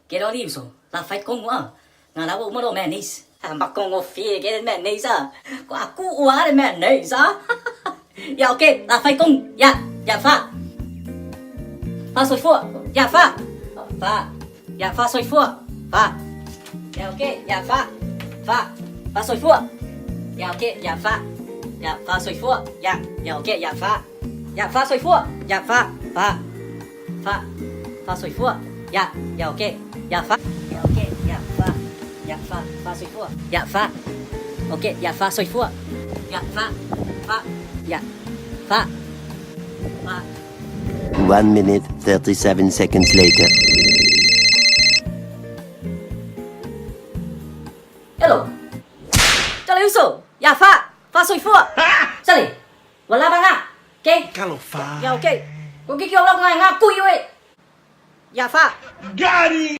Get on 里说，那快讲我，我那我没落 mayonnaise，没讲我飞嘅 mayonnaise 啊，我阿姑话的 mayonnaise 啊，要 OK，那快讲，呀呀发，发水货，呀发，发，呀发水货，发，呀 OK，呀发，发，发水货，呀 OK，呀发，呀发水货，呀呀 OK，呀发，呀发水货，呀发发发发水货，呀呀 OK。呀发，呀 OK，呀发，呀发发水货，呀发，OK，呀发水货，呀发发呀发发。 1 minute 37 seconds later. Hello，这里有数，呀发发水货，这里我拉帮啊，给，呀 OK，我给叫老公啊，贵喂，呀发 Got him!